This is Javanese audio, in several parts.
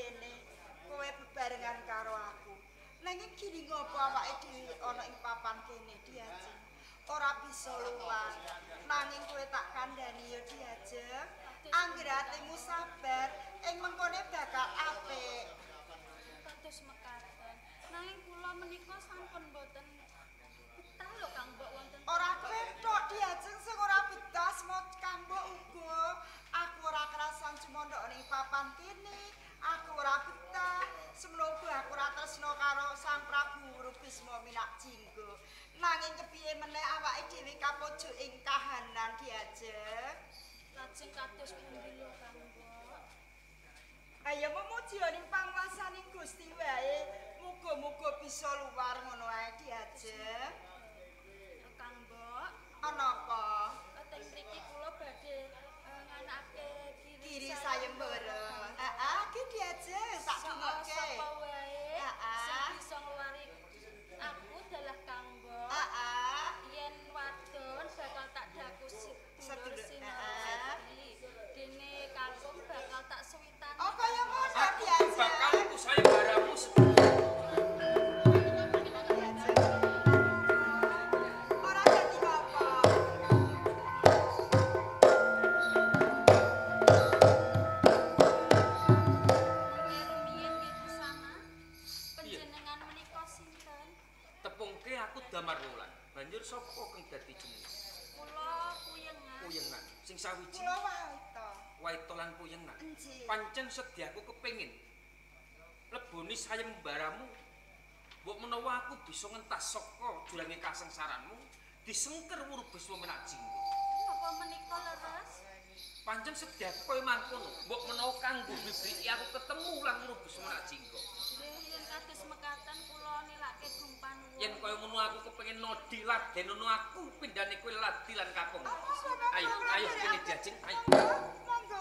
kene. Kowe bebarengan karo aku. Nanging gini ngopo awake dhewe ana ing papan kene Diajeng. Ora bisa luwar. Nanging kowe tak kandhani ya Diajeng. Angger atimu sabar, ing mengkone bakal apik. Kados mekaten. Nanging kula menika sampun boten betah lho Kang Mbok wonten. Ora kowe tok Diajeng sing ora betah, semut Kang Mbok uga. Aku ora kerasan cumondhok ning papan kene. Aku ora betah. Semono uga aku ora tresna karo Sang Prabu Bisma Minak Jinggo. Nanging kepiye meneh awake dhewe kapojuk ing kahanan Diajeng. Lajeng kados pundi lho Kang Mbok? Ayo memuji ning panguwasaning Gusti wae. Muga-muga bisa luwar ngono ae Diajeng. Kang Mbok, ana apa? Teng mriki kula badhe nganakake kiri sayembara. Heeh, iki Diajeng tak dungokke. Sapa wae sing bisa ngluwari aku dalah Kang Mbok. Heeh. Yen wadon bakal tak daku sedulur Sinarasati. Dene kakung bakal tak suwitani. Oh kaya ngono Diajeng. Bakal ku sayembaramu. Ora dadi apa. Rumiyin nggih Kesana. Panjenengan menika sinten? Tepungke aku Damar Wulan. Banjur sapa kang dadi jenenge? Kula Puyengan. Puyengan. Sing sawiji Kula Waita. Waita lan Puyengan. Nggih. Pancen sedyaku kepengin leboni sayembaramu. Mbok menawa aku bisa ngentas saka jurange kasangsaranmu, disengker Wuru Bisma Minak Jinggo. Napa menika leres? Pancen sedyaku kaya mangkono. Mbok menawa kanggo bibriki aku ketemu lan Wuru Bisma Minak Jinggo. Nggih, yen kados mekaten kula nilake gumpanuwun. Yen kaya ngono aku kepengin nodi laden ngono aku pindhane kowe ladi lan kakung. Ayo, ayo kene Diajeng, ayo. Monggo.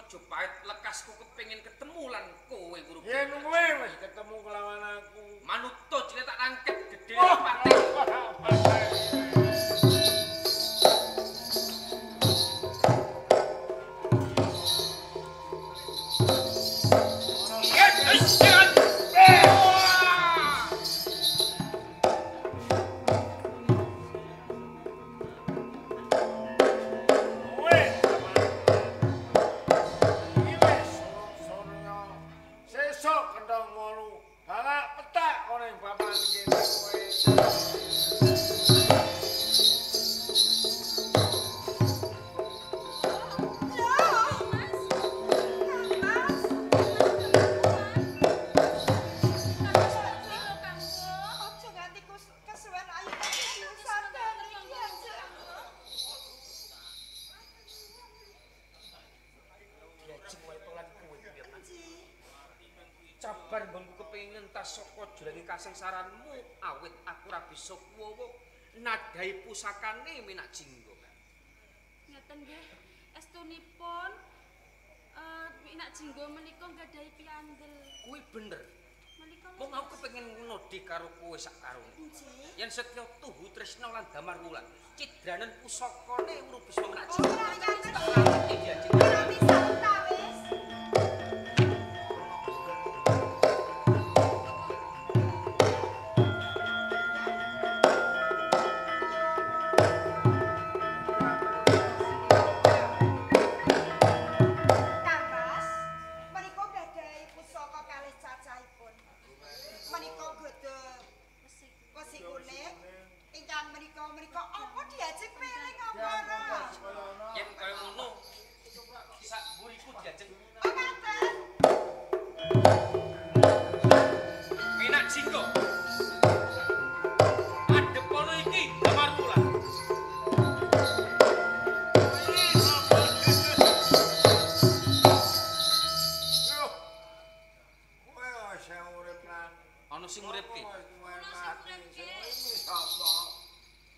Majapahit lekasku kepengin ketemu lan kowe Guru. Yen kowe wis ketemu kelawan aku. Manuto jile tak rangket gedhe pate. Cabar mbengku kepengin ngentas saka jurange kasangsaranmu awit aku ora bisa kuwowo nadhahi pusakane Minak Jinggo. Ngeten nggih, estunipun Minak Jinggo menika nggadahi piandel. Kuwi bener. Menika wong aku kepengin ngodhi karo kowe sak karone. Yen setya tuhu tresna lan damar wulan, cidranen pusakane Wuru Bisma Minak Jinggo. Ora bisa utawis. Oh, ngaten. Minak Jinggo. Adep ana iki Damar Wulan. Loh. Kowe sing urip lan Ana sing uripke. Kula sing uripke. Sapa?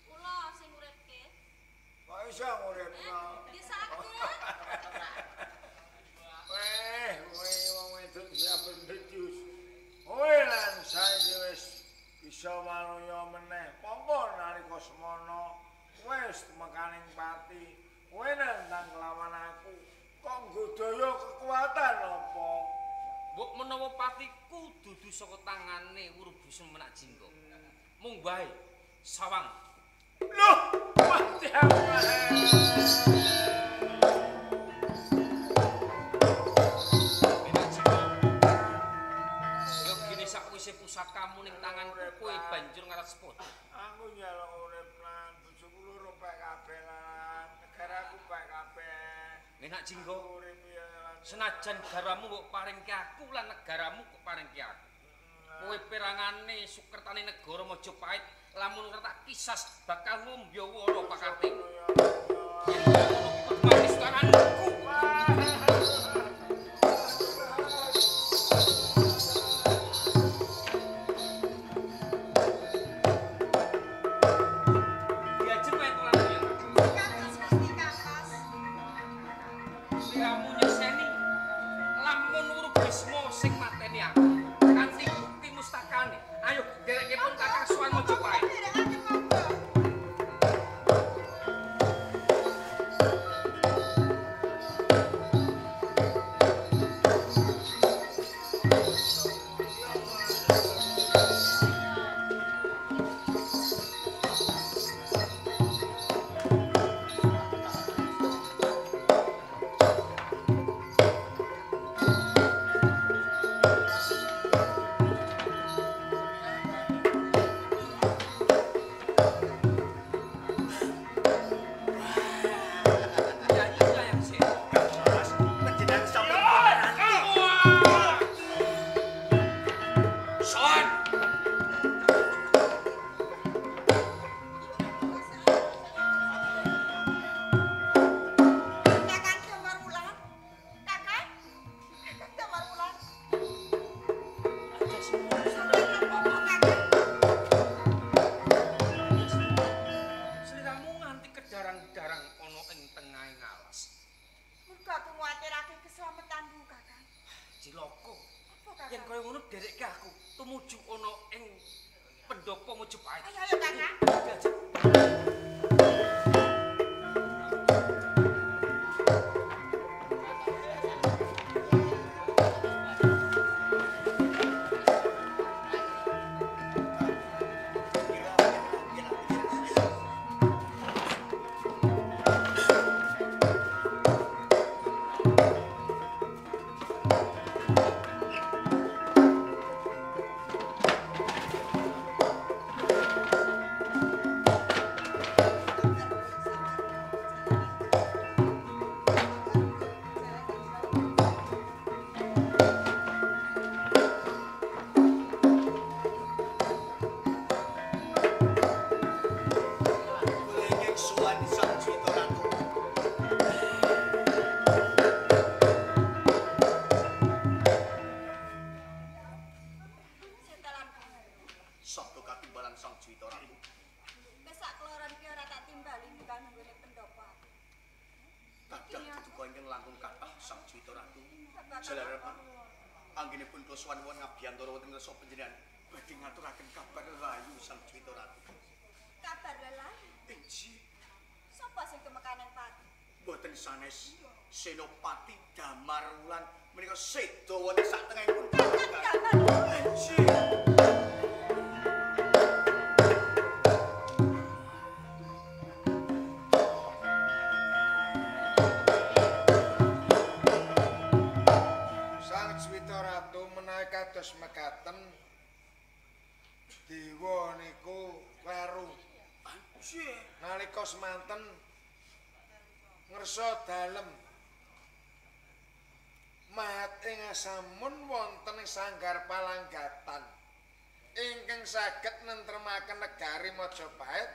Kula sing uripke. Kok iso nguripno? Nggih saged. Weh, kowe wong wedok saben becus. Kowe lan saiki wis bisa manuya meneh. Monggo nalika semono wis mekaning pati. Kowe nantang kelawan aku. Kok nggodaya kekuatan apa? Mbok menawa patiku dudu saka tangane Wurubusma Menak Jinggo. Mung wae sawang. Loh, mati aku. Menak Jinggo. Yo gini sakwise pusakamu ning tanganku kowe banjur ngarat sepot. Aku njaluk urip lan bojoku loro pek kabeh lan negaraku pek kabeh. Menak Jinggo, Urip ya lan senajan garwamu mbok paringke aku lan negaramu kok paringke aku. Kowe perangane sukertane negara Majapahit lamun ora tak kisas bakal ngombe wara pakarte. Yen ngono kudu mati tanganku. Diajeng wae tulan ya. Kados Gusti Kakas. Sliramu nyekseni lamun Wurubisma sing mateni aku kanthi bukti mustakane. Ayo nderekke pun Kakang Suwan Majapahit. Nderekaken monggo. Ya iya yang sih. Mas, panjenengan sampun piranti. Soan. Kakang Damar Wulan. Kakang. Kakang Damar Wulan. Sampeyan napa Kakang? Sliramu nganti kedarang-darang ana ing tengahing alas. Mergo aku nguwatirake keslametanmu, Kakang. Cilaka. Apa, Kakang? Yen kaya ngono derekke aku tumuju ana ing pendopo Majapahit. Ayo, ayo, Kakang. Diajeng. Kula ingkang suwan Sang Juwita Ratu. Setelan Sabda katimbalan Sang Juwita Ratu. wis sak kloron ki ora tak timbali munggah nang nggone pendopo aku. Kadah duka ingkang langkung kathah Sang Juwita Ratu. Jalaran anggenipun kula suwan wonten ngabiyantara wonten ngrsa panjenengan badhe ngaturaken kabar lelayu Sang Juwita Ratu. Kabar lelayu. Inggih, Sapa sing tumekaning pati? boten sanes Senopati Damar Wulan menika seda wonten sak tengahipun Kakang Damar Wulan. Inggih. Sang Juwita Ratu menawi kados mekaten dewa niku kleru. Inggih. Nalika semanten ngrsa dalem Ngasamun wonten ing sanggar palanggatan ingkang saged nentremaken negari Majapahit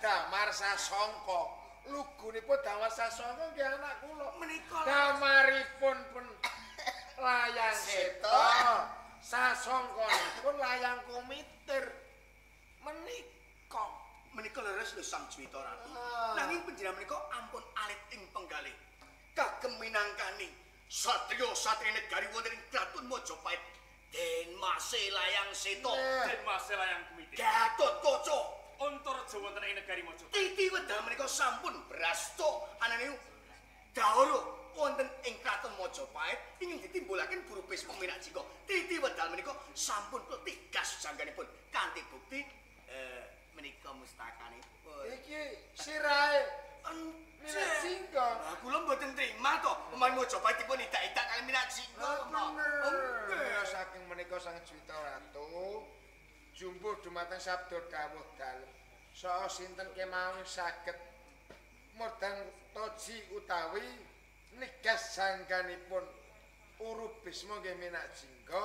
Damar Sasongko. Lugunipun Damar Sasongko nggih anak kula. Menika damaripun pun Layang Seta, sasongkonipun Layang Kumitir. Menika menika leres lho Sang Juwita Ratu. Nanging panjenengan menika ampun alit ing penggalih. Kagem minangkani satriya-satri negari wonten ing Kraton Majapahit. Den Mase Layang Seta, Den Mase Layang Kumitir, Gatotkaca, Antareja wonten ing negari Majapahit. Titi wedal menika sampun brasta anane dahara wonten ing Kraton Majapahit ingin ditimbulaken Guru Bisma Minak Jingga. Titi wedal menika sampun tigas jangganipun kanthi bukti menika mustakanipun. Iki sirahe Minak Jingga. Lah kula mboten trima to, umpami Majapahit dipun idak-idak kali Minak Jingga. Bener. Saking menika Sang Juwita Ratu jumbuh dumateng sabda dawuh dalem. Saha sinten kemawon saged murdang toji utawi nigas jangganipun Uru Bisma nggih Minak Jingga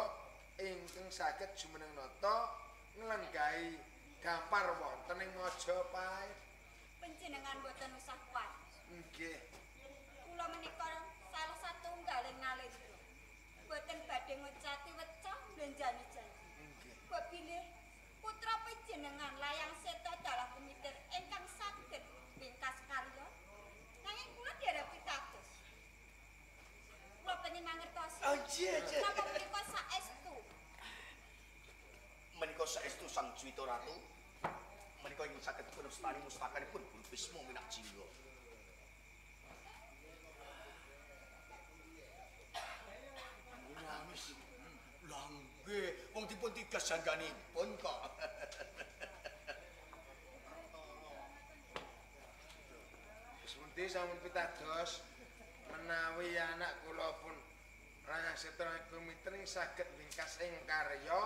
ingkang saged jumeneng nata nglenggahi dampar wonten ing Majapahit. Panjenengan boten usah kuwatir. Nggih. Kula menika salah satunggaling nalendra. Boten badhe ngucati weca mblenjani janji. Nggih. Mbok bilih putra panjenengan Layang Seta dalah Kumitir ingkang saged bingkas karya. Nanging kula derek pitados. Kula pengin mangertosi. Oh iya, iya. Napa menika saestu? Menika saestu Sang Juwita Ratu. Menika ingkang saged dipun wastani mustakanipun Guru Bisma Minak Jingga. Lah nggih, wong dipun tigas jangganipun kok. Wis pundi sampun pitados menawi anak kula pun Layang Seta Kumitir saged bingkas ing karya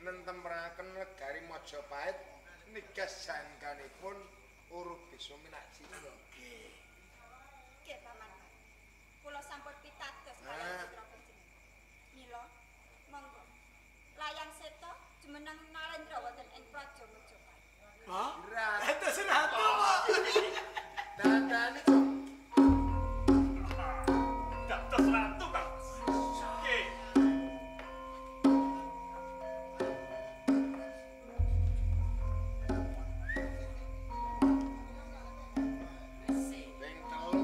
nentemraken negari Majapahit nigas jangganipun Uru Bisma Minak Jingga. Nggih. Nggih, Paman. Kula sampun pitados kaliyan putra panjenengan. Mila, monggo. Layang Seta jumeneng nalendra wonten ing Praja Majapahit. Hah? Ratu. Dados ratu kok. Dandani kok. Dados ratu, Kang. Nggih. Ping 3.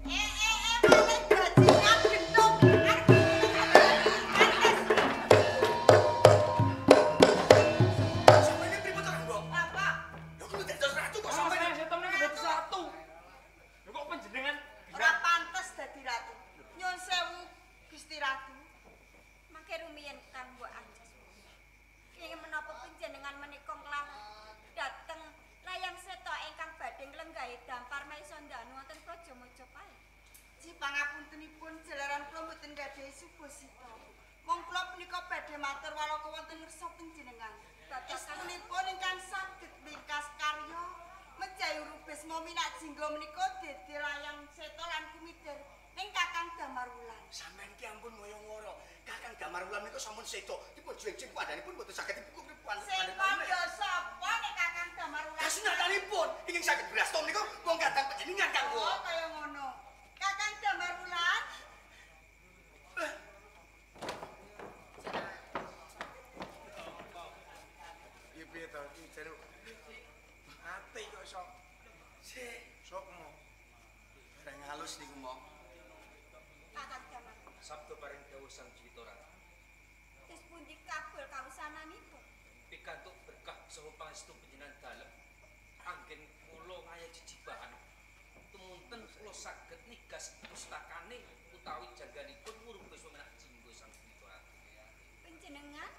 Eh eh eh maling bajingan gendong. Sampeyan pripun to, Kang Mbok? Apa? Lho kok dados ratu kok sampeyan? Layang Seta menika dados ratu. Lho kok panjenengan Ora pantes dadi ratu. Nyun sewu Gusti Ratu. Mangke rumiyin Kang Mbok Anjas. Kenging menapa panjenengan menika nglarang dhateng Layang Seta ingkang badhe nglenggahi dampar Maisandanu wonten Praja Majapahit. Ji pangapuntenipun jalaran kula mboten gadhahi subasita. Mung kula punika badhe matur walaka wonten ngersa panjenengan. Estunipun ingkang saged bingkas karya mejahi Uru Bisma Minak Jingga menika dede Layang Seta lan Kumitir ning Kakang Damar Wulan. Sampeyan ki ampun ngoyo-ngoro. Kakang Damar Wulan menika sampun sedo. Dipun juweng-juweng padhanipun mboten saged dipukul Sing kandha sapa nek Kakang Damar Wulan? Kasunatanipun ingkang saged brasta menika wong kadang panjenengan Kang Mbok. Oh, kaya ngono. Kakang Damar Wulan, Iki piye to? Iki jare ati kok iso Sik, sokmo. barang halus niku mong. Kakang Damar. Sabda paring dawuh Sang Juwita Ratu. Terus pundi kabul kawusananipun? Pikantuk berkah saha pangestu panjenengan dalem anggen kula ngaya jejibahan. Tumunten kula saged nigas pustakane utawi jangganipun Uru Bisma Minak Jingga Sang Juwita Ratu. Panjenengan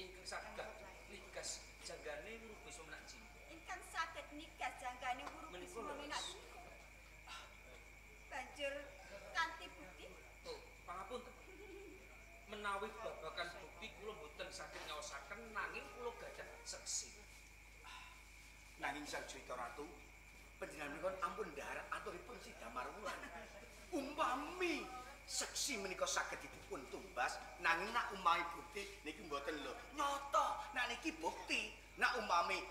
Ingkang saged nigas janggane Uru Bisma Minak Jingga. ingkang saged nigas janggane Guru Menika Bisma leres. Minak Jingga. Banjur kanthi bukti Oh, pangapunten. Menawi babagan bukti kula mboten saged ngaosaken nanging kula gadah seksi. Nanging Nanging Sang Juwita Ratu, panjenengan menika ampun ndhahar aturipun si Damar Wulan. Umpami seksi menika saged dipun tumbas, nanging nak umpami bukti niki mboten lho. Nyata nak niki bukti. Nak umpami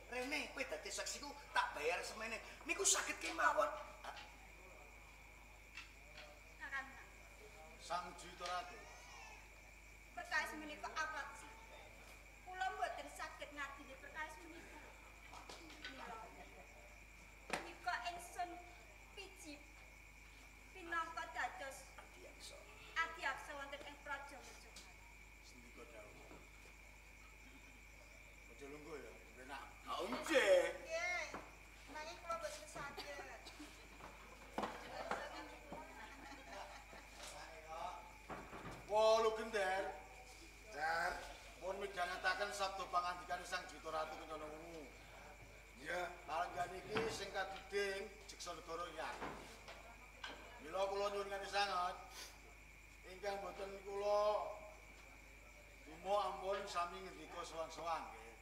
rene kowe dadi seksiku tak bayar semene. Niku saged kemawon. Sang Juwita Ratu. Perkawis menika awrat. Kula mboten saged ngadili perkawis menika. Menika ingsun piji pinangka dados adhyaksa wonten ing Praja Majapahit. Sendika dawuh. Aja lungguh ya, penak. Ha nggih. Nggih. Nanging kula mboten saged. Wolu gender. Jar, pun midhangetaken sabda pangandikane Sang Juwita Ratu Kencana Wungu. Iya, palenggan iki sing kadiding jeksa negara iki aku. Mila kula nyuwun kanthi sanget ingkang boten kula dumo ampun sami ngendika sowan-sowan nggih.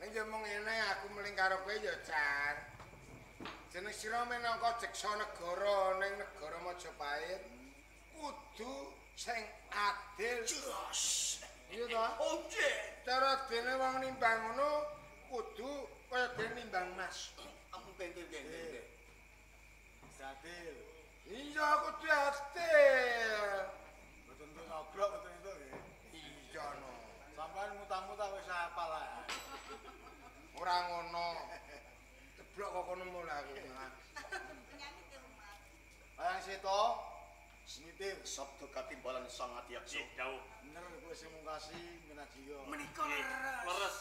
Ning ya mung ngene aku meling karo kowe ya, Jar. Jeneng sira minangka jeksa negara ning negara Majapahit kudu sing adil. Jos. Iya ta? Oh nggih. Cara dene wong nimbang ngono kudu kaya dene nimbang mas. Ampun nggih. Adil. Iya kudu adil. Mboten entuk nogrok mboten entuk nggih. Iya no. Sampeyan mutang-mutang wis hafal ae. Ora ngono. Ceblok kok kono mulai aku. Penyakit umat. Bayang Seto smitir Sabda katimbalan Sang Adhyaksa. Nggih, dawuh. Bener kowe sing mungkasi Minajiya. Menika leres. Leres.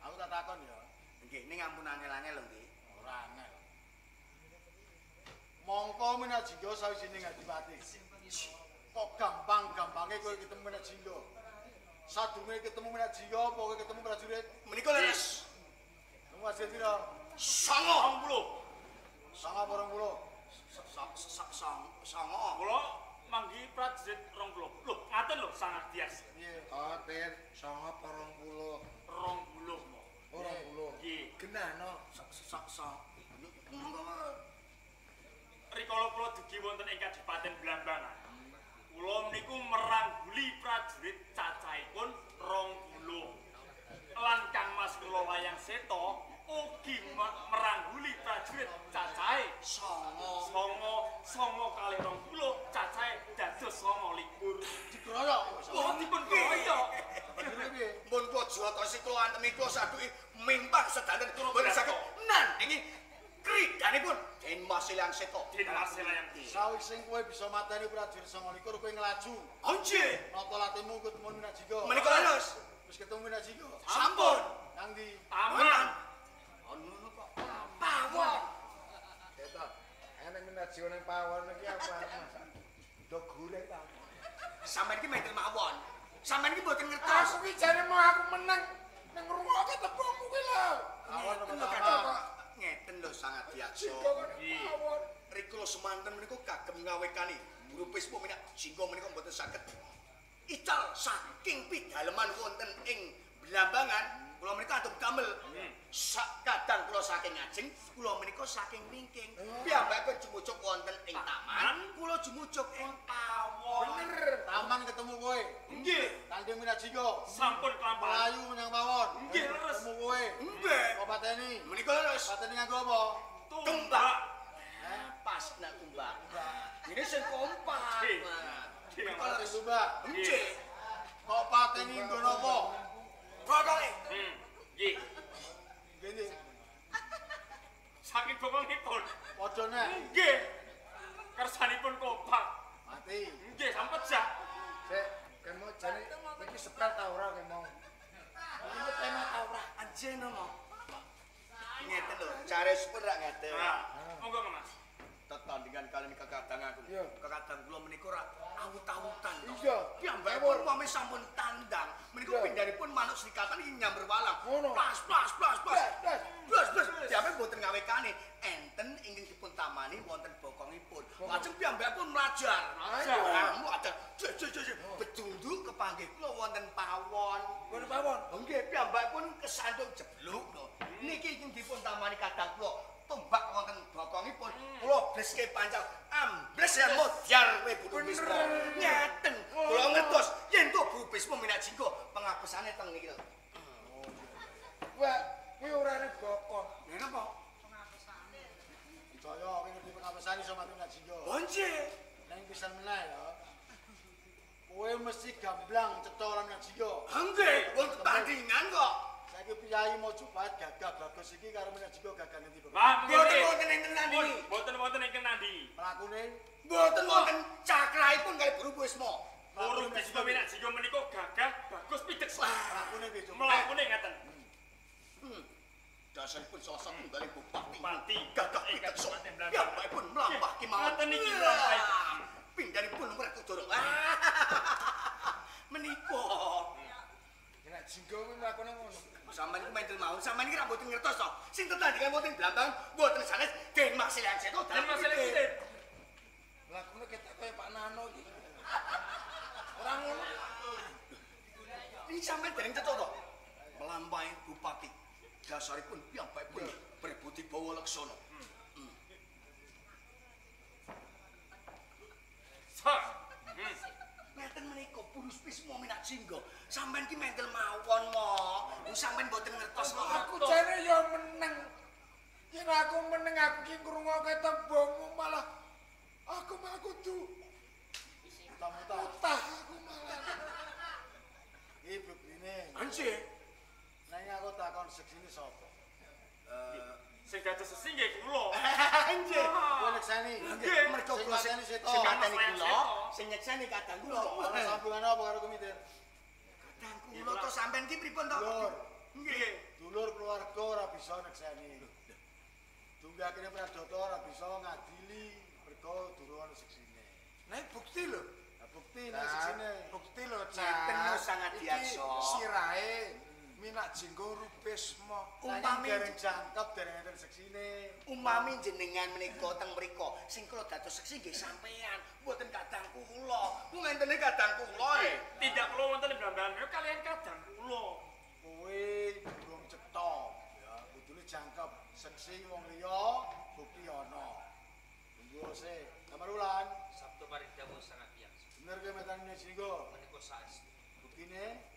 Aku tak takon ya. Nggih, ning ampun angel-angel lho nggih. Ora angel. Mongko Minajiya sawijining adipati. Kok gampang-gampange kowe ketemu Minajiya. Sadurunge ketemu Minajiya apa kowe ketemu prajurit? Menika leres. Ketemu prajurit pira? 90. 90 apa 20? Songo. Kula manggi prajurit 20. Lho, ngaten lho Sang Adhyaksa. Piye? Oh, Tir, 9 apa 20? 20. 20. Nggih. Genahno. Monggo. Rikala kula dugi wonten ing Kadipaten Blambangan. Kula meniku merangguli prajurit cacahipun 20. Lan Kang Mas kula Wayang Seta ugi merangguli prajurit cacahe 9. 9 kalih 20 cacahe dados 29. Dikeroyok. Oh, dipun kroyok. Piye? Mun kula juwatosi kula antemi kula saduki mimpang sedanten mboten saged nandingi kridanipun Den Mas Layang Seta. Den Mas Layang Seta. Sawise kowe bisa mateni prajurit 29 kowe nglaju. Oh nggih. Nata latimu ketemu Minajiya. Menika leres. Wis ketemu Minajiya. Sampun. Nang ndi? Taman. Ono kok pawon. Ketok. Enek Minajiya ning pawon iki apa masak? Do goreng ta. Sampeyan iki menten mawon. Sampeyan iki mboten ngertos. Aku ki jane mau aku menang ning ngrungokke tepungmu kuwi lho. Awon Ngeten lho apa Ngeten lho Sang Adhyaksa. Pawon. Rikala semanten menika kagem ngawekani Guru Bisma minak jingga menika mboten saged ical saking pidaleman wonten ing Blambangan. Kula menika antuk damel. Sak kadang kula saking ngajeng, kula menika saking wingking. Piyambakipun jumujuk wonten ing taman, kula jumujuk ing pawon. Bener. Taman ketemu kowe. Nggih. Tanding Minajiya. Sampun kelampahan. Melayu menyang pawon. Nggih, leres. Ketemu kowe. Nggih. Kok pateni? Menika leres. Pateni nganggo apa? Tumbak. Pas nak tumbak. Ini sing kompak. Nggih. Menika Pateni leres. tumbak. Nggih. Kok pateni nggo napa? Bokonge. Nggih. Ngene. Saking bokongipun. Padha nek Nggih. Kersanipun kompak. mati. Nggih, sampun pejah. Sik, kemo jane iki sepel ta ora kemo. Iki tema ta ora? Anjen no. Ngeten lho, caresipun rak ngeten. Nah, monggo Mas. Tetandingan kalian kekadang aku. Iya. Kekadang kula menika rak awut-awutan to. Iya. Piyambakipun wame sampun tandang. Menika Iya. pindhanipun manuk srikatan iki nyamber walang. Ngono. Plas plas plas plas. Blas, Blas blas. Piyambak mboten ngawekane. Enten ingkang dipun tamani wonten bokongipun. Lajeng piyambakipun mlajar. Mlajar. Mlajar. Jek jek jek. Bedunduk kepanggih kula wonten pawon. Wonten pawon. Nggih, piyambakipun kesandung jeblok to. Niki ingkang dipun tamani kadang kula tombak wonten bokongipun kula bleske pancal ambles ya modyar kowe Guru Bisma. Ngaten. Kula ngertos yen to Guru Bisma Minak Jinggo pengapesane teng niki lho. Wah, kuwi ora nek bokong. Lha napa? Pengapesane. Percaya kowe ngerti pengapesane iso mati Minak Jinggo. Oh nggih. Nang pisan meneh ya. Kowe mesti gamblang cetha lan Minak Jinggo. Nggih, wong tandingan kok. Saiki piyayi Majapahit gagah bagus iki karo Minak Jinggo gagah ngendi kok? Mboten wonten ing nandingi. Mboten wonten ing nandingi. Mlakune mboten wonten cakrahipun kali Guru Bisma. Guru Bisma Minak Jinggo menika gagah bagus pidek. Mlakune piye? Mlakune ngaten. Dasaripun sosok tunggaling bupati. Bupati gagah pidek. Piyambakipun mlampah kemawon. Ngaten iki mlampah. Pindhanipun Werkudara. Menika Minak Jinggo kuwi mlakune ngono. Sampeyan iku mentel mawon, sampeyan iki ra mboten ngertos to. Sing tetandingan wonten Blambang mboten sanes Den Mas Liang Seto. Den Mas Liang Seto. Mlakune ketok kaya Pak Nano iki. Ora ngono. Iki sampeyan dereng cetha to. Mlampahe bupati. Dasaripun piyambakipun berbudi bawa laksana. Ngeten menika Purus Bisma Minak Jinggo. Sampeyan ki mentel mawon mo. Wong sampeyan mboten ngertos kok. Aku jane ya meneng. Yen aku meneng aku ki ngrungokke tembungmu malah aku malah kudu utah aku malah. Iki buktine. Nggih. Nang aku takon seksine sapa? Sing dados sesi nggih kula. Nggih. Kowe nyekseni. Nggih, mergo kula sing mateni kula, sing nyekseni kadang kula. Ana sambungane apa karo kumitir? Kadang kula to sampean ki pripun to? Nggih. Dulur keluarga ora bisa nyekseni. Tunggakene Pradata ora bisa ngadili mergo durung ana seksine. Nek bukti lho. Lah bukti nek seksine. Bukti lho, Ngeten lho sangat diaksa. Sirahe Minak Jinggo Rubisma umpami dereng jangkep dereng enten seksine. Umpami jenengan menika teng mriku sing kula dados seksi nggih sampean, mboten kadang kula. Wong entene kadang kula e. Tidak kula wonten ing Blambangan kalian kadang kula. Kowe durung cetha ya, kudune jangkep seksi wong liya bukti ana. Tunggu sik. Damar Wulan, Sabtu paring dawuh sangat biasa. Bener kowe metani Minak Jinggo? Menika saestu. Buktine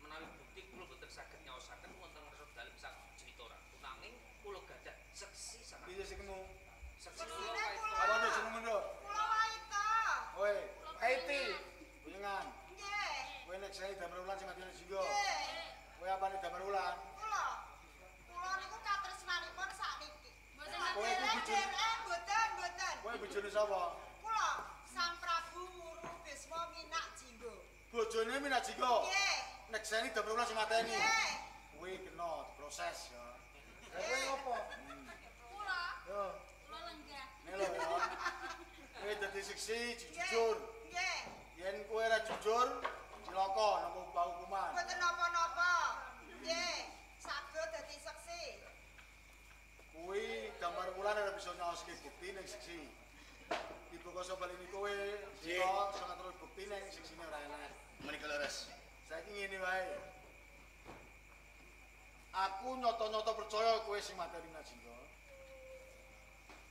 menawi bukti kula boten saged nyaosaken wonten ngarsa dalem sang Juwita Ratu nanging kula gadah seksi sangat. Piye sekmu? Seksi kula wae. Apa jenengmu, Nduk? Kula Waita. Kowe, Waiti. Puyengan. Nggih. Kowe nek saya Damar Wulan sing mati Jinggo. Nggih. Kowe apane Damar Wulan? Kula. Kula niku katresnanipun sakniki. Mboten Kowe iku bojone. Mboten, mboten. Kowe bojone sapa? Kula Sang Prabu Wuru Bisma Minak Jinggo. Bojone Minak Jinggo. Nggih. Nekseni Damar Wulan sing mateni. Nggih. Kowe kena proses ya. Lha kowe ngopo? Kula. Yo. Kula lenggah. Nek lho ya. Kowe dadi seksi jujur. Nggih. Yen kowe ora jujur, cilaka nampa hukuman. Mboten napa-napa. Nggih. Sabdo dadi seksi. Kuwi Damar Wulan ora bisa nyaoske bukti ning seksi. Ibu Koso baleni kowe, sika sangat terus bukti ning seksine ora enak. Menika leres. Saiki ngene wae. Aku nyoto-nyoto percaya kowe sing mateni Minak Jinggo.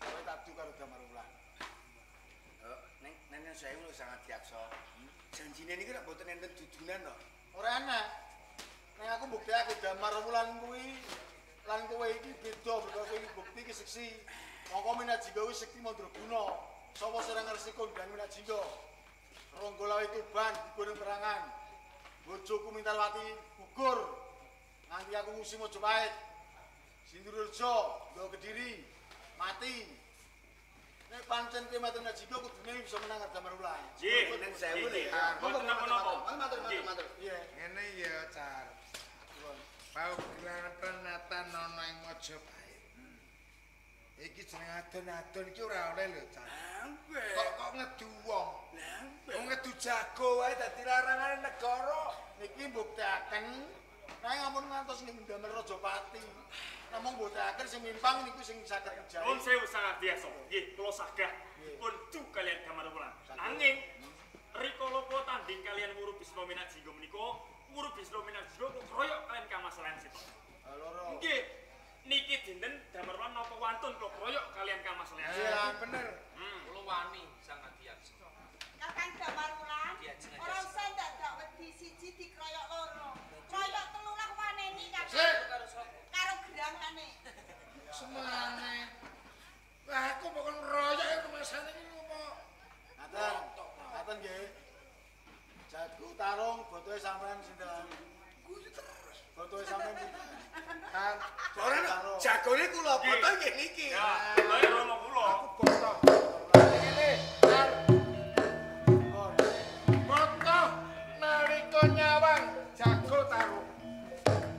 Kowe tak adu karo Damar Wulan. Neng nenen sewu lho sangat diaksa. Janjine niki rak mboten enten dudunan to. Ora enak. Nek aku mbuktekake Damar Wulan kuwi lan kowe iki beda mergo kowe iki bukti iki seksi. Mongko Minak Jinggo kuwi sekti mandraguna. Sapa sing ora ngerti kondang Minak Jinggo? Ronggolawe Tuban gugur perangan. Bojoku Mintalwati gugur. Nganti aku ngusi Majapahit. Sindurejo nggo Kediri mati. Nek pancen kowe mati Minak Jinggo kudune bisa menang karo Damar Wulan. Nggih, Nen sewu lho. Mboten napa-napa. Matur matur matur. Iya. Ngene ya, Car. Paugeran prenatan ana ing Majapahit. Iki jeneng adon-adon iki ora oleh lho, Car. Kok kok ngedu wong. Wong ngedu jago wae dadi larangane negara. Niki mbuktekaken nek ampun ngantos ning ndamel Rajapati. Namung mbuktekaken sing mimpang niku sing saged ngejahi. Nuwun sewu sangat biasa. Nggih, kula sagah pun du kalian Damar Wulan. Nanging rikala kula tanding kalian Wuru Bisma Minak Jinggo menika, Wuru Bisma Minak Jinggo kok kroyok kalian Kang Mas Layan Seto. Loro. Nggih. Niki dinten Damar Wulan napa wantun kula kroyok kalian Kang Mas Leas. Ya bener. Kula wani Sang Adiyaksa. Kakang Damar Wulan, ora usah ndadak wedi siji dikroyok loro. Kroyok telu lah waneni Kakang. Karo gerangane. Semane. Lah aku mbok kon ngroyok rumasane iki ngopo. Ngaten. Ngaten nggih. Jago tarung botohe sampean sinten? Guyu terus. Botohe sampean sinten? Kan ora jagone kula boto nggih niki. Ya, botohe romo kula. Aku boto. Ngene, Tar. Boto nalika nyawang jago tarung.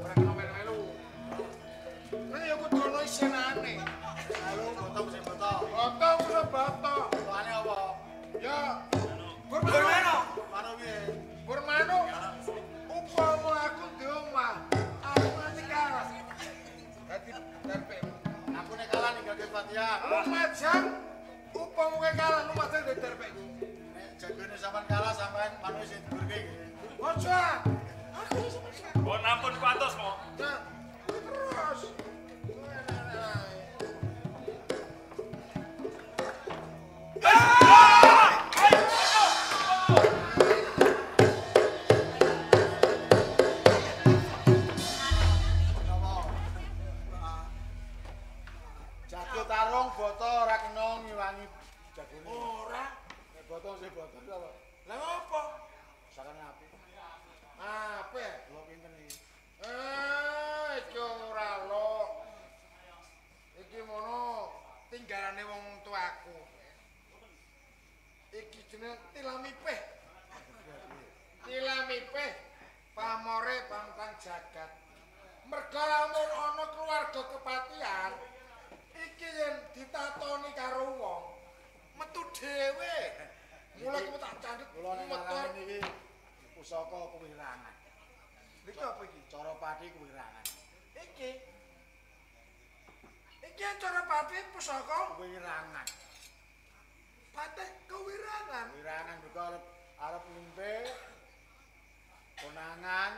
Ora kena melu-melu. Nek ya kudu ono isinane. Lalu boto sing boto. Boto kula boto. Botone apa? Ya. Burmano. Mano piye? Burmano. Upama aku di omah, aku mesti kalah. Dadi terpek. Aku nek kalah ninggalke Fatihah. Lumajang upama kowe kalah lumajang dadi terpekku. Nek jagone sampean kalah sampean manuke sing dhuwurke nggih. Ojo. Aku iso masak. Mbok nampun kuatos mo. Nah, terus. Jago tarung boto ora kena ngiwangi jagone. Ora. Nek boto sing boto apa? Lah ngopo? Sakane apik. Apik. Lho pinten iki? Iki ora lho. Iki mono tinggalane wong tuaku. Iki jeneng Tilamipeh. Tilamipeh pamore pantang jagat. Merga lamun ana keluarga kepatihan, iki yen ditatoni karo wong metu dhewe. Mulai ku tak candhet kula nek metu ngarani niki pusaka kuwirangan. Iki apa iki? Cara pati kuwirangan. Iki. Iki cara pati pusaka kuwirangan. Patih kuwirangan. Kuwirangan mergo arep ngimpe konangan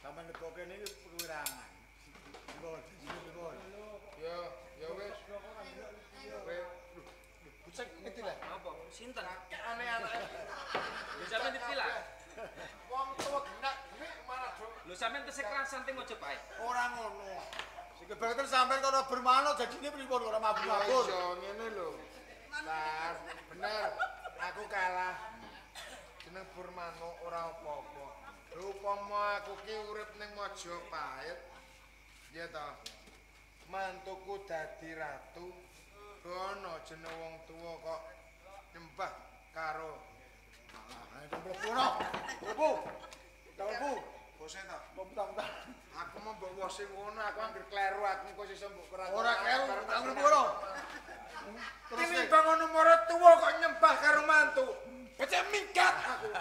sampean leboke niki kuwirangan. Monggo dijine pripun? Ya, ya wis. Wis. Bucek ngerti lah. Apa? Sinten? Aneh-aneh. Lho sampean ditilah. Wong tuwa genak genik malah do. Lho sampean tesih kerasan teng Majapahit. Ora ngono. Sing kebangetan sampean kono bermano jadine pripun ora mabur-mabur. Iya ngene lho. Tar, bener. Aku kalah. Jeneng Burmano ora apa-apa. Upama aku ki urip ning Majapahit, ya ta. Mantuku dadi ratu. Bono jeneng wong tuwa kok nyembah karo mlebu no. Mlebu. Mlebu. Bose ta. Mlebu. Aku mau mbok wose ngono, aku anggere kleru aku kok iso mbok ora. Ora kleru, tak mlebu kono. Terus tinimbang ngono mara tuwa kok nyembah karo mantu. Becik minggat aku.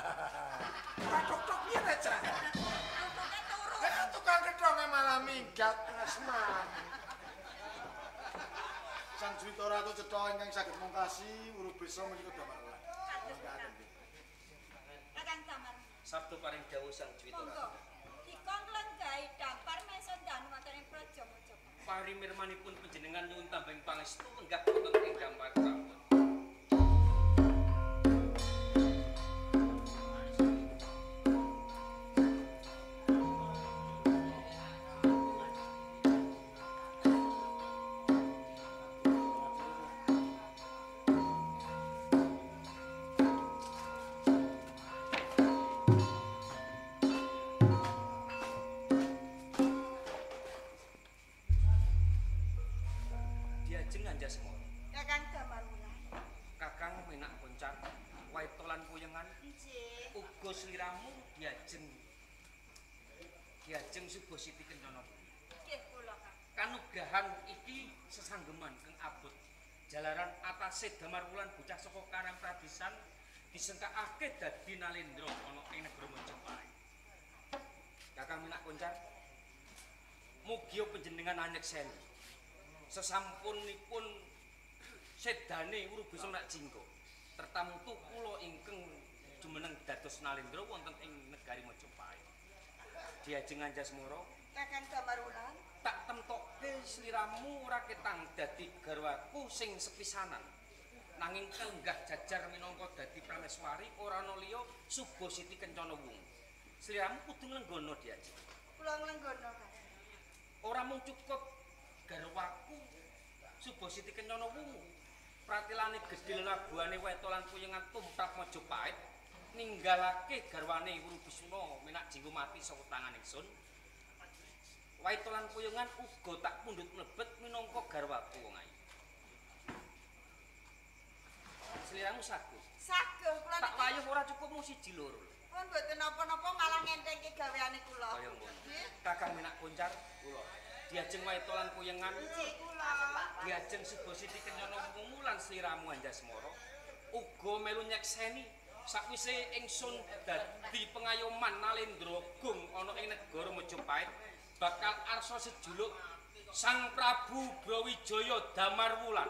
Ora tok-tok piye ta, Cak? Antuke turu. Tukang kethonge malah minggat asman. Sang Juwita Ratu cetha ingkang saged mungkasi Wurubesa menika Damar Wulan. Kakang Damar. Sabda paring dawuh Sang Juwita Monggo. Dikon lenggahi dampar Mesondanu wonten ing Praja Majapahit. Parimirmanipun panjenengan nyuwun tambahing pangestu lenggah wonten ing dampar kraton. Diajeng Anjasmara. Kakang Damar Wulan. Kakang Menak Koncar, Waito lan Puyengan. Nggih. Uga sliramu diajeng. Diajeng Subasiti Kencana. Nggih kula, Kang. Kanugrahan iki sesanggeman kang abot. Jalaran atase Damar Wulan bocah saka Karang Pradesan disengkakake dadi nalendra ana ing negara Majapahit. Kakang Menak Koncar, mugia panjenengan anyekseni sesampunipun sedane Wurubesa Menak Jingga tertamtu kula ingkang jumeneng dados nalendra wonten ing negari Majapahit. Diajeng Anjasmara, Kakang Damar Wulan. Tak temtokke sliramu ora ketang dadi garwaku sing sepisanan. Nanging lenggah jajar minangka dadi prameswari ora ana liya Subasiti Kencana Wungu. Sliramu kudu nglenggono Diajeng. Kula nglenggono, Kang. Ora mung cukup garwaku Subasiti Kencana Wungu. Pratilane gedhe lelabuhane Weta lan Kuyengan tumrap Majapahit ninggalake garwane Wurubisuna Minak Jinggo mati saka tangan ingsun. Waita lan Kuyengan uga tak pundhut mlebet minangka garwaku wong ayu. Sliramu saguh. Saguh kula tak wayuh ora cukup mung siji loro. Pun mboten napa-napa malah ngentengke gaweane kula. Kaya ngono. Kakang Minak Kuncar kula. Diajeng Waita lan Kuyengan. Kula. Diajeng Subasiti Kencana Wungu lan sliramu Anjasmara uga melu nyekseni sakwise ingsun dadi pengayoman Nalendra Gung ana ing negara Majapahit bakal arsa sejuluk Sang Prabu Brawijaya Damar Wulan.